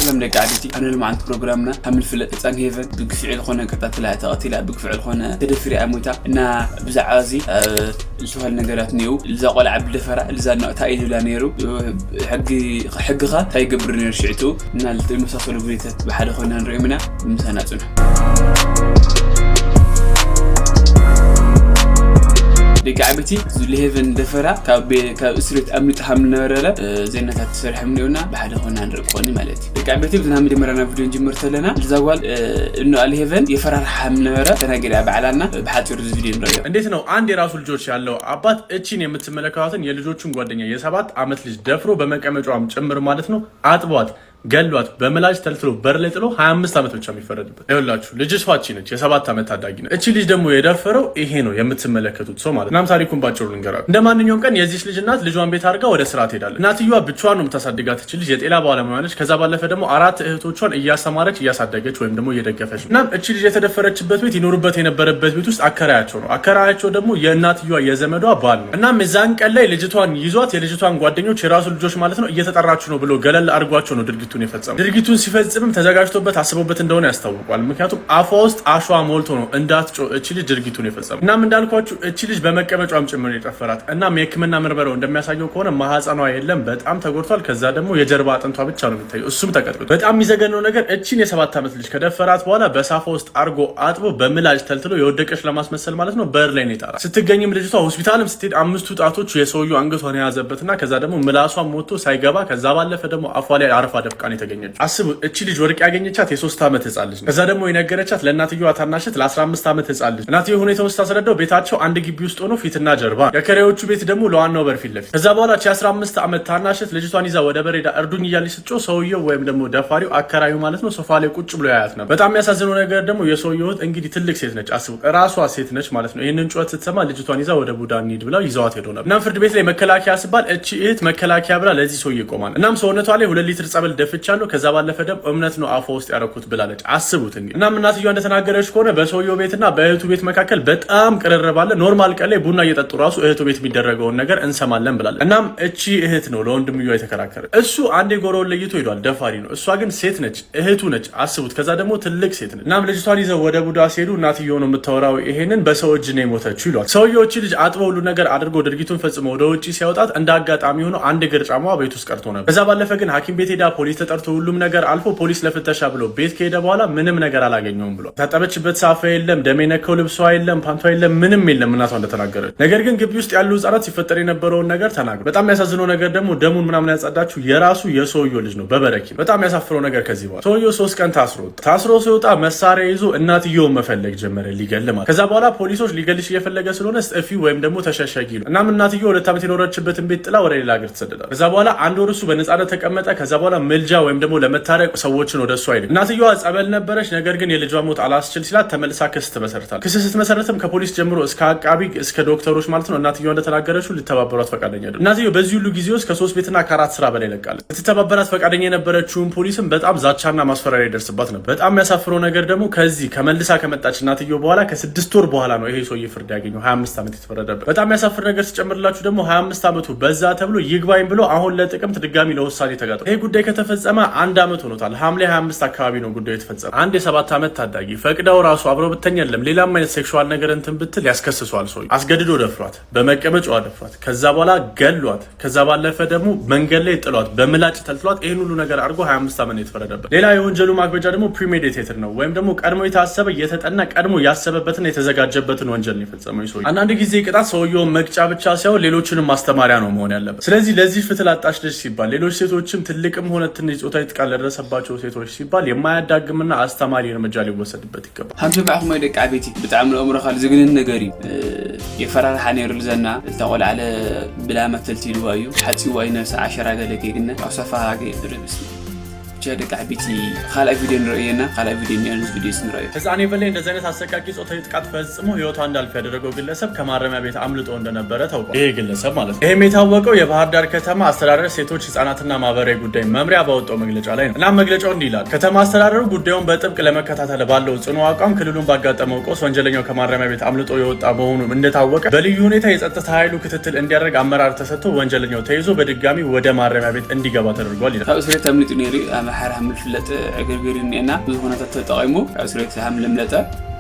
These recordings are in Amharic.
ሰላም ደቂ ዓበይቲ፣ ኣብ ልምዓት ፕሮግራምና ከም ዝፍለጥ ህፃን ሄቨን ብግፍዒ ዝኾነ ቀጣትላ ተቐቲላ፣ ብግፍዒ ዝኾነ ተደፊራ እያ ሞይታ። እና ብዛዕባ እዚ ዝተፈላለዩ ነገራት እኒአው። እዛ ቆልዓ ብደፈራ እዛ እንታይ እዩ ዝብላ ነይሩ? ሕግኻ እንታይ ይገብር ነይሩ ሽዕቱ? እና ዝመሳሰሉ ቪድዮታት ብሓደ ኮይና ንሪኦም ኢና። ምሳና ፅንሑ ደቂ ዓበይቲ። ዝልሄቨን ደፈራ ካብ እስር ቤት ኣምሊጡ ከም ዝነበረለ ዜናታት ተሰሪሖም እኒኦና፣ ብሓደ ኮይና ንርኢ ክኾኒ ማለት እዩ። ደቂ ዓበይቲ፣ ብትና መጀመርያ ናብ ቪድዮ ንጅምር ተለና እዛ ጓል እኖ ኣልሄቨን የፈራርሓ ከም ዝነበረ ተናጊራ ባዕላና። ብሓፂሩ እዚ ቪድዮ ንሪኦ። እንዴት ነው አንድ የራሱ ልጆች ያለው አባት እቺን የምትመለከቷትን የልጆቹን ጓደኛ የ7 ዓመት ልጅ ደፍሮ በመቀመጫዋም ጭምር ማለት ነው አጥቧት ገሏት በምላጭ ተልትሎ በር ላይ ጥሎ 25 ዓመት ብቻ የሚፈረድበት? ይኸውላችሁ ልጅቷ እቺ ነች፣ የ7 ዓመት ታዳጊ ነው። እቺ ልጅ ደግሞ የደፈረው ይሄ ነው የምትመለከቱት ሰው ማለት። እናም ታሪኩን ባጭሩ ልንገራችሁ። እንደ ማንኛውም ቀን የዚች ልጅ እናት ልጇን ቤት አድርጋ ወደ ስራ ትሄዳለች። እናትየዋ ብቻዋን ነው የምታሳድጋት። እቺ ልጅ የጤና ባለሙያ ነች። ከዛ ባለፈ ደግሞ አራት እህቶቿን እያስተማረች፣ እያሳደገች ወይም ደግሞ እየደገፈች ነው። እናም እቺ ልጅ የተደፈረችበት ቤት ይኖሩበት የነበረበት ቤት ውስጥ አከራያቸው ነው። አከራያቸው ደግሞ የእናትየዋ የዘመዷ ባል ነው። እናም እዛን ቀን ላይ ልጅቷን ይዟት የልጅቷን ጓደኞች፣ የራሱ ልጆች ማለት ነው፣ እየተጠራችሁ ነው ብሎ ገለል አድርጓቸው ነው ድርጊቱን የፈጸመው። ድርጊቱን ሲፈጽምም ተዘጋጅቶበት አስቦበት እንደሆነ ያስታውቋል። ምክንያቱም አፏ ውስጥ አሸዋ ሞልቶ ነው እንዳትጮህ እቺ ልጅ ድርጊቱን የፈጸመው። እናም እንዳልኳችሁ እቺ ልጅ በመቀመጫዋም ጭምር የደፈራት። እናም የሕክምና ምርመራው እንደሚያሳየው ከሆነ ማህፀኗ የለም፣ በጣም ተጎድቷል። ከዛ ደግሞ የጀርባ አጥንቷ ብቻ ነው የሚታየው፣ እሱም ተቀጥቅጧል። በጣም የሚዘገነው ነገር እቺን የ7 ዓመት ልጅ ከደፈራት በኋላ በሳፋ ውስጥ አርጎ አጥቦ በምላጭ ተልትሎ የወደቀች ለማስመሰል ማለት ነው በር ላይ ነው የጣላት። ስትገኝም ልጅቷ ሆስፒታልም ስትሄድ አምስቱ ጣቶች የሰውየው አንገቷን የያዘበትና ከዛ ደግሞ ምላሷን ሞቶ ሳይገባ ከዛ ባለፈ ደግሞ አፏ ላይ አረፋ ደፍቃ ነው የተገኘችው። አስቡ፣ እቺ ልጅ ወድቃ ያገኘቻት የ3 ዓመት ህጻን ልጅ ነው። ከዛ ደግሞ የነገረቻት ለእናትየዋ ታናሽ እህት ለ15 ዓመት ህጻን ልጅ። እናትየው ሁኔታውን ስታስረዳው ቤታቸው አንድ ግቢ ውስጥ ሆኖ ፊትና ጀርባ፣ የአከራዮቹ ቤት ደግሞ ለዋናው በር ፊት ለፊት። ከዛ በኋላ የ15 ዓመት ታናሽ እህት ልጅቷን ይዛ ወደ በር ሄዳ እርዱኝ እያለች ስትጮህ ሰውየው ወይም ደግሞ ደፋሪው አከራዩ ማለት ነው ሶፋ ላይ ቁጭ ብሎ ያያት ነበር። በጣም የሚያሳዝነው ነገር ደግሞ የሰውየው እህት እንግዲህ ትልቅ ሴት ነች። አስቡ፣ ራሷ ሴት ነች ማለት ነው። ይህንን ጩኸት ስትሰማ ልጅቷን ይዛ ወደ ቡዳ እንሂድ ብላ ይዘዋት ሄዶ ነበር። እናም ፍርድ ቤት ላይ መከላከያ ሲባል እቺ እህት መከላከያ ብላ ለዚህ ሰውዬ ቆማል። እናም ሰውነቷ ላይ 2 ሊትር ጸበል ደፍቻለሁ፣ ከዛ ባለፈ ደግሞ እምነት ነው አፏ ውስጥ ያደረኩት ብላለች። አስቡት እንግዲህ። እናም እናትየዋ እንደተናገረች ከሆነ በሰውየው ቤትና በእህቱ ቤት መካከል በጣም ቅርርብ አለ። Normal ቀን ላይ ቡና እየጠጡ ራሱ እህቱ ቤት የሚደረገውን ነገር እንሰማለን ብላለች። እናም እቺ እህት ነው ለወንድምየዋ የተከራከረ። እሱ አንዴ ጎራውን ለይቶ ሄዷል፣ ደፋሪ ነው። እሷ ግን ሴት ነች፣ እህቱ ነች። አስቡት። ከዛ ደግሞ ትልቅ ሴት ነች። እናም ልጅቷን ይዘው ወደ ቡዳ ሲሄዱ እናትየው ነው የምታወራው። ይሄንን በሰው እጅ ነው የሞተችው ይሏል። ሰውየው እቺ ልጅ አጥቦ ሁሉ ነገር አድርጎ ድርጊቱን ፈጽሞ ወደ ውጭ ሲያወጣት እንደ አጋጣሚ ሆኖ አንድ እግር ጫማዋ ቤት ውስጥ ቀርቶ ነበር። ከዛ ባለፈ ግን ሐኪም ቤት ሄዳ ፖሊስ ተጠርቶ ሁሉም ነገር አልፎ ፖሊስ ለፍተሻ ብሎ ቤት ከሄደ በኋላ ምንም ነገር አላገኘውም ብሎ ታጠበችበት ሳፋ የለም፣ ደም የነካው ልብሷ የለም፣ ፓንቷ የለም፣ ምንም የለም እናቷ እንደተናገረች። ነገር ግን ግቢ ውስጥ ያሉ ህጻናት ሲፈጠር የነበረውን ነገር ተናግሮ በጣም የሚያሳዝነው ነገር ደግሞ ደሙን ምናምን ያጸዳችው የራሱ የሰውየው ልጅ ነው በበረኪና። በጣም የሚያሳፍረው ነገር ከዚህ በኋላ ሰውየው 3 ቀን ታስሮ ወጣ። ታስሮ ሲወጣ መሳሪያ ይዞ እናትየውን መፈለግ ጀመረ፣ ሊገል ማለት። ከዛ በኋላ ፖሊሶች ሊገልሽ እየፈለገ ስለሆነ ስጠፊ ወይም ደግሞ ተሸሸጊ ነው። እናም እናትየው 2 ዓመት የኖረችበትን ቤት ጥላ ወደ ሌላ ሀገር ትሰደዳል። ከዛ በኋላ አንድ ወር እሱ በነፃነት ተቀመጠ። ከዛ በኋላ ምልጃ ወይም ደግሞ ለመታረቅ ሰዎችን ወደ እሱ አይልም። እናትየዋ ጸበል ነበረች። ነገር ግን የልጇ ሞት አላስችል ሲላት ተመልሳ ክስ ትመሰርታል። ክስ ስትመሰረትም ከፖሊስ ጀምሮ እስከ አቃቢ እስከ ዶክተሮች ማለት ነው እናትየዋ እንደተናገረችው ሊተባበሯት ፈቃደኛ አይደሉም። እናትየው በዚህ ሁሉ ጊዜ ውስጥ ከሶስት ቤትና ከአራት ስራ በላይ ለቃለች። ልትተባበራት ፈቃደኛ የነበረችውን ፖሊስም በጣም ዛቻና ማስፈራሪያ ይደርስባት ነበር። በጣም የሚያሳፍረው ነገር ደግሞ ከዚህ ከመልሳ ከመጣች እናትየው በኋላ ከ6 ወር በኋላ ነው ይሄ ሰውዬ ፍርድ ያገኘው፣ 25 ዓመት የተፈረደበት። በጣም የሚያሳፍር ነገር ሲጨምርላችሁ ደግሞ 25 ዓመቱ በዛ ተብሎ ይግባኝ ብሎ አሁን ለጥቅምት ድጋሚ ለውሳኔ ተቀጥሮ ይሄ ጉዳይ ከተፈጸመ አንድ ዓመት ሆኖታል። ሐምሌ 25 አካባቢ ነው ጉዳዩ የተፈጸመ። አንድ የ7 ዓመት ታዳጊ ፈቅደው ራሱ አብሮ ብተኛ የለም ሌላም አይነት sexual ነገር እንትን ብትል ያስከስሷል። ሰውዬው አስገድዶ ደፍሯት፣ በመቀመጫዋ ደፍሯት፣ ከዛ በኋላ ገሏት፣ ከዛ ባለፈ ደግሞ መንገድ ላይ ጥሏት፣ በምላጭ ተልትሏት፣ ይህን ሁሉ ነገር አድርጎ 25 ዓመት ነው የተፈረደበት። ሌላ የወንጀሉ ማክበጃ ደግሞ premeditated ነው ወይም ደግሞ ቀድሞ የታሰበ፣ የተጠና፣ ቀድሞ ያሰበበትና የተዘጋጀበትን ወንጀል ነው የፈጸመው ሰውዬው። አንዳንድ ጊዜ ቅጣት ሰውየውን መቅጫ ብቻ ሳይሆን ሌሎችንም ማስተማሪያ ነው መሆን ያለበት። ስለዚህ ለዚህ ፍትህ ላጣች ልጅ ሲባል፣ ሌሎች ሴቶችም ትልቅም ሆነ ትንሽ ጾታዊ ጥቃት ለደረሰባቸው ሴቶች ሲባል የማያዳግምና አስተማሪ እርምጃ ሊወሰድበት ይገባል። ከምቲ ባዕኹም ደቂ ዓበይቲ፣ ብጣዕሚ ንእምሮኻ ዝግንን ነገር እዩ። የፈራርሓ ነይሩ ልዘና እታ ቆልዓለ ብላማ ተልቲልዋ እዩ፣ ሓፂዋ እዩ፣ ነብሳ ዓሸራ ገለ ገይግነ ኣብ ሰፋ ገይሩ። ብቻ ደቂ ዓበይቲ ካልኣይ ቪድዮ ንሪኦ ካልኣይ ቪድዮ እኒኦ እዚ ቪድዮ ንሪኦ። ህፃን ሄቨን ላይ እንደዚህ አይነት አሰቃቂ ጾታዊ ጥቃት ፈጽሞ ህይወቷ እንዳልፍ ያደረገው ግለሰብ ከማረሚያ ቤት አምልጦ እንደነበረ ታውቋል። ይሄ ግለሰብ ማለት ነው። ይህም የታወቀው የባህር ዳር ከተማ አስተዳደር ሴቶች ህጻናትና ማህበራዊ ጉዳይ መምሪያ ባወጣው መግለጫ ላይ ነው። እናም መግለጫው እንዲህ ይላል። ከተማ አስተዳደሩ ጉዳዩን በጥብቅ ለመከታተል ባለው ጽኑ አቋም ክልሉን ባጋጠመው ቀውስ ወንጀለኛው ከማረሚያ ቤት አምልጦ የወጣ መሆኑ እንደታወቀ በልዩ ሁኔታ የጸጥታ ኃይሉ ክትትል እንዲያደርግ አመራር ተሰጥቶ ወንጀለኛው ተይዞ በድጋሚ ወደ ማረሚያ ቤት እንዲገባ ተደርጓል ይላል። ካብ እስር ቤት ኣምሊጡ ነይሩ እዩ። ሓራ ሃም ዝፍለጥ ዕግርግር እኒአና። ብዙ ኩነታት ተጠቂሙ ካብ እስር ቤት ሃም ለምለጠ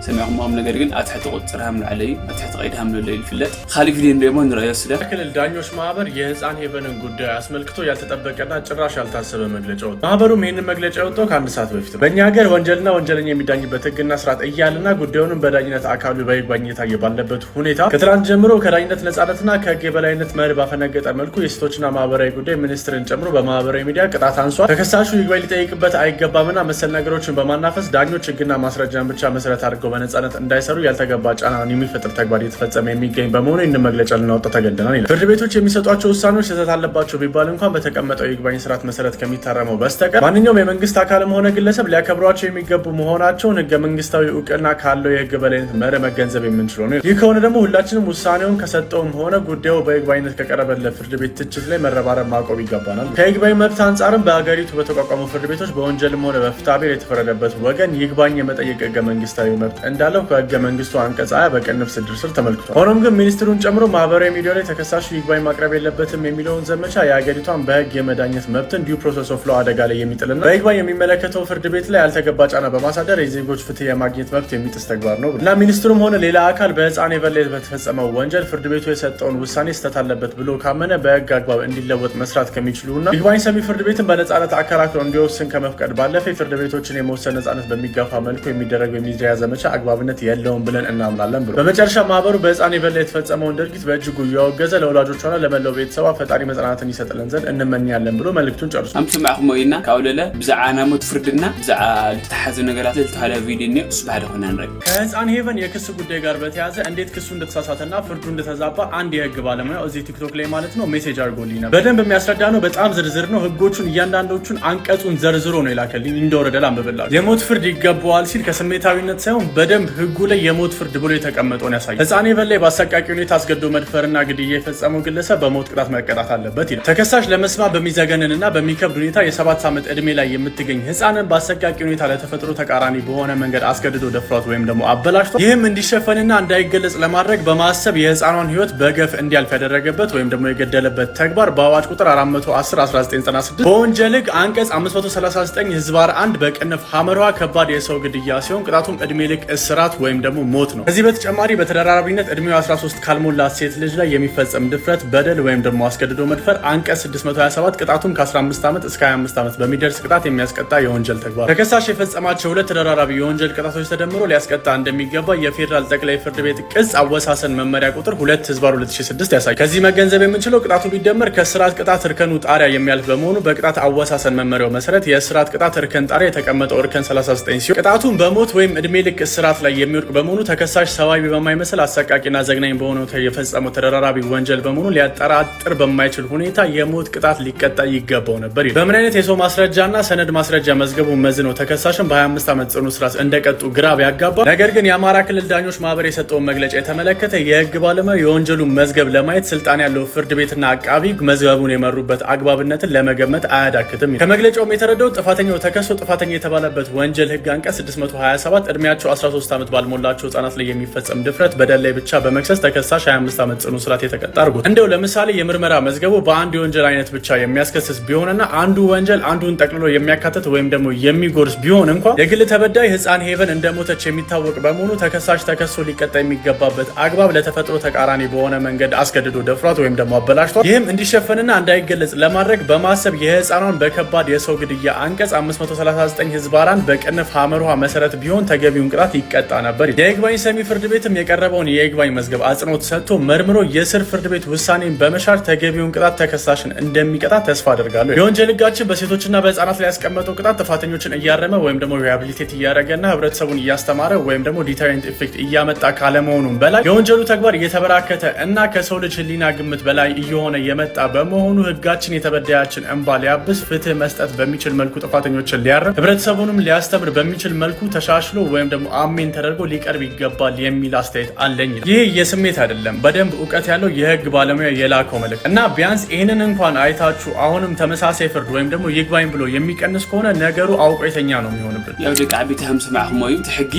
ሰሚዕኩሞም፣ ነገር ግን ኣብ ትሕቲ ቁፅር ሃም ላዕለ እዩ፣ ኣብ ትሕቲ ቀይዲ ሃም ዘሎ እዩ ዝፍለጥ። ካሊእ ቪድዮ ንሪኦ ንሪአዮ ስለ ክልል ዳኞች ማህበር የህፃን ሄቨንን ጉዳይ አስመልክቶ ያልተጠበቀና ጭራሽ ያልታሰበ መግለጫ ወጣ። ማህበሩም ይህንን መግለጫ የወጣው ከአንድ ሰዓት በፊት ነው። በእኛ ሀገር ወንጀልና ወንጀለኛ የሚዳኝበት ህግና ስርዓት እያለና ጉዳዩንም በዳኝነት አካሉ በይግባኝ እየታየ ባለበት ሁኔታ ከትናንት ጀምሮ ከዳኝነት ነጻነትና ከህግ የበላይነት መርህ ባፈነገጠ መልኩ የሴቶችና ማህበራዊ ጉዳይ ሚኒስትርን ጨምሮ በማህበራዊ ሚዲያ ቅጣት አንሷል፣ ተከሳሹ ይግባኝ ሊጠይቅበት አይገባምና መሰል ነገሮችን በማናፈስ ዳኞች ህግና ማስረጃን ብቻ መሰረት አድርገው በነጻነት እንዳይሰሩ ያልተገባ ጫናን የሚፈጥር ተግባር እየተፈጸመ የሚገኝ በመሆኑ ይህንን መግለጫ ልናወጣ ተገደናል ይላል። ፍርድ ቤቶች የሚሰጧቸው ውሳኔዎች ስህተት አለባቸው ቢባል እንኳን በተቀመጠው የይግባኝ ስርዓት መሰረት ከሚታረመው በስተቀር ማንኛውም የመንግስት አካልም ሆነ ግለሰብ ሊያከብሯቸው የሚገቡ መሆናቸውን ህገ መንግስታዊ እውቅና ካለው የህግ በላይነት መርህ መገንዘብ የምንችለው ነው። ይህ ከሆነ ደግሞ ሁላችንም ውሳኔውን ከሰጠውም ሆነ ጉዳዩ በይግባኝነት ከቀረበለት ፍርድ ቤት ትችት ላይ መረባረብ ማቆም ይገባናል። ከይግባኝ መብት አንጻርም በሀገሪቱ በተቋቋሙ ፍርድ ቤቶች በወንጀልም ሆነ በፍትሐብሔር የተፈረደበት ወገን ይግባኝ የመጠየቅ ህገ መንግስታዊ መብት እንዳለው ከህገ መንግስቱ አንቀጽ 20 በቅንፍ 6 ስር ተመልክቷል። ሆኖም ግን ሚኒስትሩን ጨምሮ ማህበራዊ ሚዲያ ላይ ተከሳሹ ይግባኝ ማቅረብ የለበትም የሚለውን ዘመቻ የሀገሪቷን በህግ የመዳኘት መብትን due process of law አደጋ ላይ የሚጥልና በይግባኝ የሚመለከተው ፍርድ ቤት ላይ ያልተገባ ጫና በማሳደር የዜጎች ፍትህ የማግኘት መብት የሚጥስ ተግባር ነው እና ሚኒስትሩም ሆነ ሌላ አካል በህፃን ሄቨን ላይ በተፈጸመው ወንጀል ፍርድ ቤቱ የሰጠውን ውሳኔ ስህተት አለበት ብሎ ካመነ በህግ አግባብ እንዲለወጥ መስራት ከሚችሉና ይግባኝ ሰሚ ፍርድ ቤትን በነጻነት አከራክሮ እንዲወስን ከመፍቀድ ባለፈ የፍርድ ቤቶችን የመወሰን ነጻነት በሚጋፋ መልኩ የሚደረገው የሚዲያ ዘመቻ አግባብነት የለውም ብለን እናምናለን ብሎ በመጨረሻ ማህበሩ በህፃን ሄቨን ላይ የተፈጸመውን ድርጊት በእጅጉ እያወገዘ ለወላጆቿና ለመላው ቤተሰቧ ፈጣሪ መጽናናትን ይሰጥልን ዘንድ እንመኛለን ብሎ መልእክቱን ጨርሷል። ከም ሰማዕኹሞ ኢና። ካብኡ ለለ ብዛዕባ ናይ ሞት ፍርድና ብዛዕባ ዝተሓዘ ነገራት ዝተባሃለ ቪድዮ እኒኦ፣ እሱ ብሓደ ኮይና ንርኢ። ከህፃን ሄቨን የክስ ጉዳይ ጋር በተያያዘ እንዴት ክሱ እንደተሳሳተና ፍርዱ እንደተዛባ አንድ የህግ ባለሙያ እዚህ ቲክቶክ ላይ ማለት ነው message አድርጎልኝ ነበር። በደንብ የሚያስረዳ ነው። በጣም ዝርዝር ነው። ህጎቹን እያንዳንዶቹን አንቀጹን ዘርዝሮ ነው የላከልኝ። እንደወረደ ላንብብላችሁ። የሞት ፍርድ ይገባዋል ሲል ከስሜታዊነት ሳይሆን በደንብ ህጉ ላይ የሞት ፍርድ ብሎ የተቀመጠውን ያሳያል። ህፃን ሄቨን ላይ በአሰቃቂ ሁኔታ አስገድዶ መድፈርና ግድያ የፈጸመው ግለሰብ በሞት ቅጣት መቀጣት አለበት ይላል። ተከሳሽ ለመስማት በሚዘገንንና በሚከብድ ሁኔታ የ7 ዓመት ዕድሜ ላይ የምትገኝ ህፃንን በአሰቃቂ ሁኔታ ለተፈጥሮ ተቃራኒ በሆነ መንገድ አስገድዶ ደፍሯት ወይም ደግሞ አበላሽቷል። ይህም እንዲሸፈንና እንዳይገለጽ ለማድረግ በማሰብ የህፃኗን ህይወት በገፍ እንዲያልፍ ያደረገበት ወይም ደግሞ የገደለበት ተግባር በአዋጅ ቁጥር 410 1996 በወንጀል ህግ አንቀጽ 539 ህዝባር 1 በቅንፍ ሐመርሃ ከባድ የሰው ግድያ ሲሆን ቅጣቱም እድሜ ልክ እስራት ወይም ደግሞ ሞት ነው። ከዚህ በተጨማሪ በተደራራቢነት እድሜው 13 ካልሞላት ሴት ልጅ ላይ የሚፈጸም ድፍረት፣ በደል ወይም ደግሞ አስገድዶ መድፈር አንቀጽ 627 ቅጣቱም ከ15 ዓመት እስከ 25 ዓመት በሚደርስ ቅጣት የሚያስቀጣ የወንጀል ተግባር። ተከሳሽ የፈጸማቸው ሁለት ተደራራቢ የወንጀል ቅጣቶች ተደምሮ ሊያስቀጣ እንደሚገባ የፌዴራል ጠቅላይ ፍርድ ቤት ቅጽ አወሳሰን መመሪያ ቁጥር 2 ህዝባር 2006 ያሳያል። ከዚህ መገንዘብ የምንችለው ቅጣቱ ቢደመር ከእስራት ቅጣት እርከኑ ጣሪያ የሚያልፍ በመሆኑ በቅጣት አወሳሰን መመሪያው መሰረት የእስራት ቅጣት እርከን ጣሪያ የተቀመጠው እርከን 39 ሲሆን ቅጣቱን በሞት ወይም እድሜ ልክ እስራት ላይ የሚወድቅ በመሆኑ ተከሳሽ ሰብአዊ በማይመስል አሰቃቂና ዘግናኝ በሆነ የፈጸመው ተደራራቢ ወንጀል በመሆኑ ሊያጠራጥር በማይችል ሁኔታ የሞት ቅጣት ሊቀጣ ይገባው ነበር ይላል። በምን አይነት የሰው ማስረጃና ሰነድ ማስረጃ መዝገቡን መዝነው ተከሳሽን በ25 ዓመት ጽኑ እስራት እንደቀጡ ግራ ቢያጋባ፣ ነገር ግን የአማራ ክልል ዳኞች ማህበር የሰጠውን መግለጫ የተመለከተ የህግ ባለሙያ የወንጀሉን መዝገብ ለማየት ስልጣን ያለው ፍርድ ቤትና አቃቢ ሕግ መዝገቡን የመሩበት አግባብነትን ለመገመት አያዳክትም። ከመግለጫውም የተረዳው ጥፋተኛው ተከሶ ጥፋተኛ የተባለበት ወንጀል ህግ አንቀጽ 627 እድሜያቸው 13 ዓመት ባልሞላቸው ህጻናት ላይ የሚፈጸም ድፍረት በደል ላይ ብቻ በመክሰስ ተከሳሽ 25 ዓመት ጽኑ እስራት የተቀጣ አድርጎት፣ እንደው ለምሳሌ የምርመራ መዝገቡ በአንድ የወንጀል አይነት ብቻ የሚያስከስስ ቢሆንና አንዱ ወንጀል አንዱን ጠቅልሎ የሚያካትት ወይም ደግሞ የሚጎርስ ቢሆን እንኳ የግል ተበዳይ ህፃን ሄቨን እንደሞተች የሚታወቅ በመሆኑ ተከሳሽ ተከሶ ሊቀጣ የሚገባበት አግባብ ለተፈጥሮ ተቃራኒ በሆነ መንገድ አስገድዶ ደፍሯት ወይም ደግሞ አበላሽቷል። ይህም እንዲሸፈንና እንዳይገለጽ ለማድረግ በማሰብ የህፃኗን በከባድ የሰው ግድያ አንቀጽ 539 ህዝባር 1 በቅንፍ ሐመርሃ መሰረት ቢሆን ተገቢውን ቅጣት ይቀጣ ነበር። የይግባኝ ሰሚ ፍርድ ቤትም የቀረበውን የይግባኝ መዝገብ አጽንኦት ሰጥቶ መርምሮ የስር ፍርድ ቤት ውሳኔን በመሻር ተገቢውን ቅጣት ተከሳሽን እንደሚቀጣ ተስፋ አደርጋለሁ። የወንጀል ህጋችን በሴቶችና በህፃናት ላይ ያስቀመጠው ቅጣት ጥፋተኞችን እያረመ ወይም ደግሞ rehabilitate እያደረገና ህብረተሰቡን እያስተማረ ወይም ደግሞ deterrent effect እያመጣ ካለመሆኑም በላይ የወንጀሉ ተግባር እየተበራከተ እና ከሰው ልጅ ህሊና ግምት በላይ እየሆነ የመጣ በመሆኑ ህጋችን የተበዳያችን እንባ ሊያብስ፣ ፍትህ መስጠት በሚችል መልኩ ጥፋተኞችን ሊያርም፣ ህብረተሰቡንም ሊያስተምር በሚችል መልኩ ተሻሽሎ ወይም ደግሞ amend ተደርጎ ሊቀርብ ይገባል የሚል አስተያየት አለኝ። ይህ የስሜት አይደለም፣ በደንብ እውቀት ያለው የህግ ባለሙያ የላከው መልእክት እና ቢያንስ ይህንን እንኳን አይታችሁ አሁንም ተመሳሳይ ፍርድ ወይም ደግሞ ይግባኝ ብሎ የሚቀንስ ከሆነ ነገሩ አውቆ የተኛ ነው የሚሆንብን። ያው ደቂ ዓበይቲ ከም ሰማዕኹሞ እዩ። እቲ ሕጊ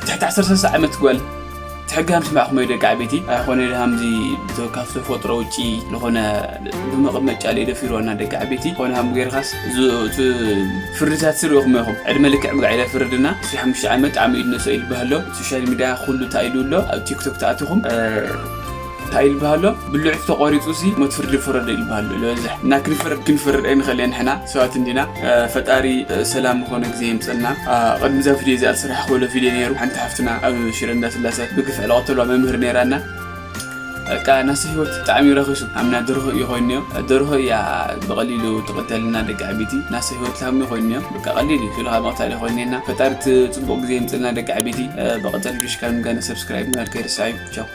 ትሕቲ 13 ዓመት ጓል እቲ ሕጊ ሃም ስማዕኹሞ እዩ ደቂ ዓበይቲ። ኮነ ኢሉ ሃምዚ ካብ ተፈጥሮ ውጪ ዝኾነ ብመቐመጫ ለይ ደፊርዎና ደቂ ዓበይቲ። ኮነ ሃም ገይርካስ እቲ ፍርድታት ስሪኢኹሞ ኢኹም፣ ዕድመ ልክዕ ምግዕ ኢለ ፍርድና 25 ዓመት ጣዕሚ ኢሉ ነሶ ኢሉ ይበሃል ኣሎ። Social media ኩሉ እንታይ ኢሉ ኣሎ፣ ኣብ ቲክቶክ ተኣቲኹም እንታይ ኢሉ ይበሃል ኣሎ፣ ብልዕቱ ተቆሪፁ ሲ ሞት ፍርዲ ፍረዶ ኢሉ ይበሃል ኣሎ ዝበዝሕ። እና ክንፈርድ ክንፈርድ ኣይንኽእል ንሕና ሰባት እንዲና። ፈጣሪ ሰላም ዝኾነ ግዜ የምፀልና። ቅድሚ እዛ ቪድዮ እዚኣ ዝስራሕ ክበሎ ቪድዮ ነይሩ፣ ሓንቲ ሓፍትና ኣብ ሽረ እንዳስላሰ ብግፍዒ ዝቐተልዋ መምህር ነይራና። በቃ ናሰ ሂወት ብጣዕሚ ረኺሱ፣ ኣምና ደርሆ እዩ ኮይኑ እኒኦ። ደርሆ እያ ብቐሊሉ ትቕተልና ደቂ ዓበይቲ። ናሰ ሂወት ላሚ ኮይኑ እኒኦ፣ በቃ ቀሊል እዩ ስኢልካ ምቕታል እዩ ኮይኑ እኒአና። ፈጣሪ እቲ ፅቡቅ ግዜ የምፅልና ደቂ ዓበይቲ። ብቐፃሊ ቪድዮ ሽካል ምግና subscribe ምግባር ከይርሳዕ እዩ። ቻው።